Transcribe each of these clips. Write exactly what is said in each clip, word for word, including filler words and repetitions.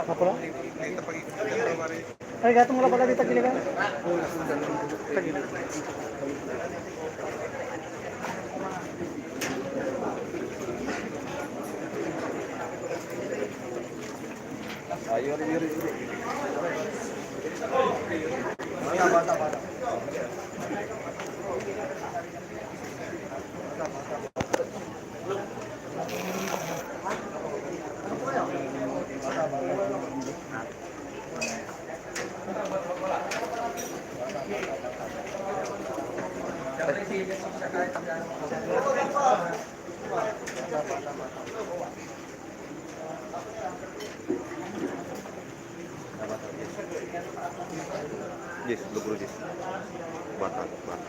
Kapula? Ay, gatong mo lang pala dito, giligan. Yes, logro, yes. Bata, bata.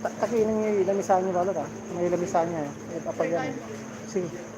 Ta-, takinen niyo yung lamisan niyo, balat, ah. May lamisan niya, eh. Apag yan, eh. Sige.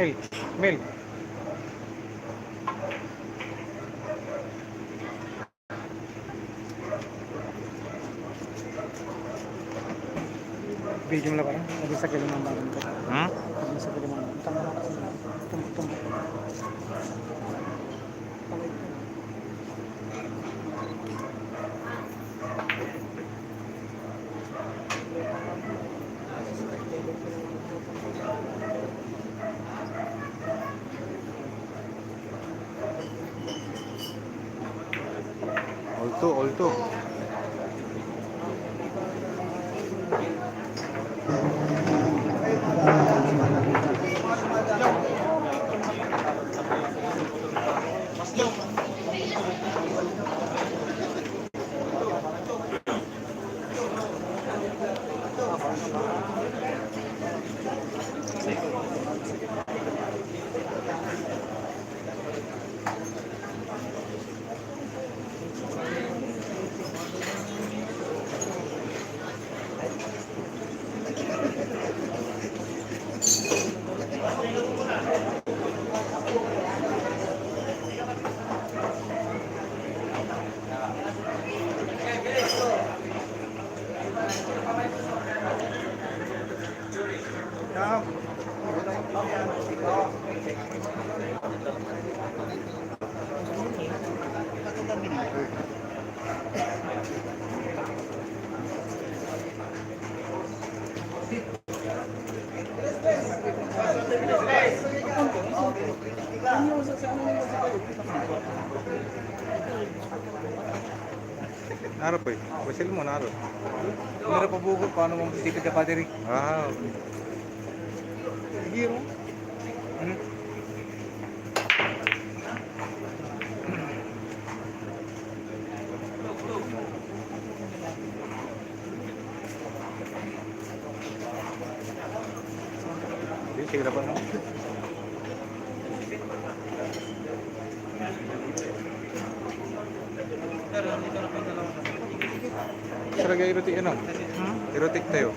Mel. Video mo lang, parang naging sa galing ng bagong ka. Hmm? Naging sa galing ng bagong ka. Tumbok-tumbok. All two, all two. Arap eh. Basil mo, arap. Meron pa buko, paano mo sipit ka, Padre? Ah. Sige, oh. Hmm? Sige, sige, dapat, no? Saragay erotic, ano? Hmm? Erotic tayo.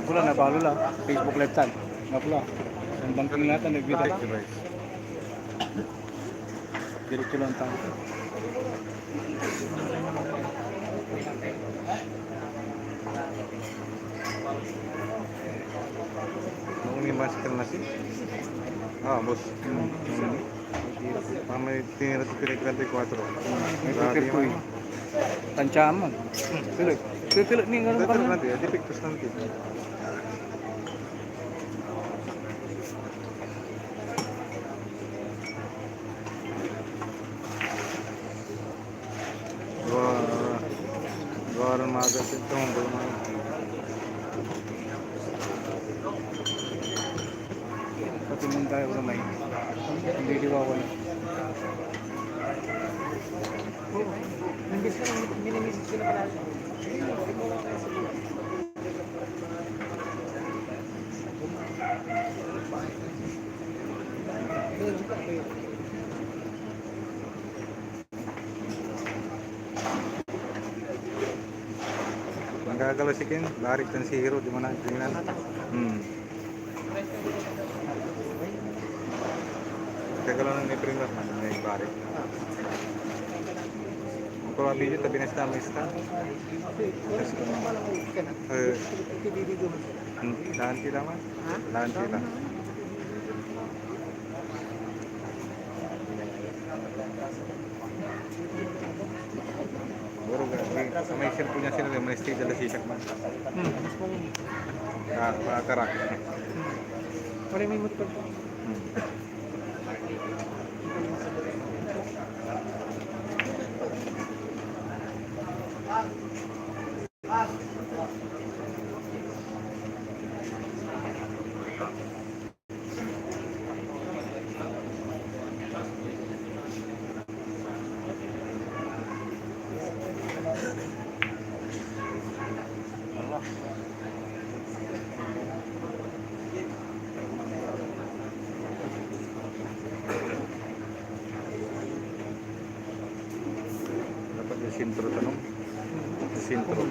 Wala na, balo la. Facebook Live tan. Wala. Ang bangking natan, nagbita. Diretso lang tayo. Nung may mask ka na si? Ah, boss. Hmm. Hmm. Mamay tinira sa pinag twenty-four. May Grabe pipir ko yung eh. Tansya mo. Tuloy. Tuloy, tuloy, ning, ano Tuloy, ka tuloy na? Natin. Di pictures natin. Dua, dua ran magas ito, ang bulungan. Pati mong tayo ko naman. Hindi diwawala. Oo. Minsan, minimiss ko na pala. Manggagalaw si Ken, barik tan si Hero, di mo na tingnan. Hmm. Teka lang, may print off man, may barik. Ang mga video, tabi na sa may stand. Eh, hmm, daan sila man. Ha? Daan sila. Siguro, may cellphone niya sila, may stage ala sisak man. Hmm. Ah, makakarak. Hmm. Wala may motor. Hmm. Dapat sa sentro, tanong. Sa sentro.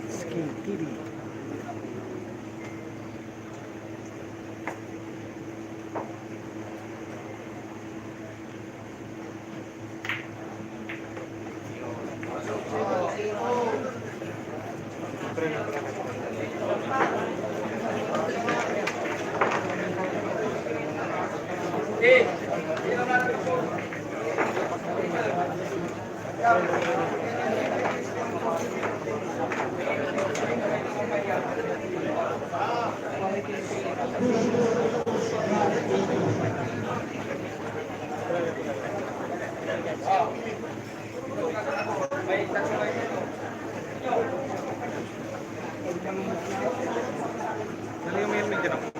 Skin T V.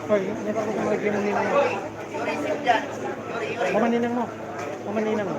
Oy, hindi pa ako kumalagay ng ninang mo. Mamaninang mo. Mamaninang mo.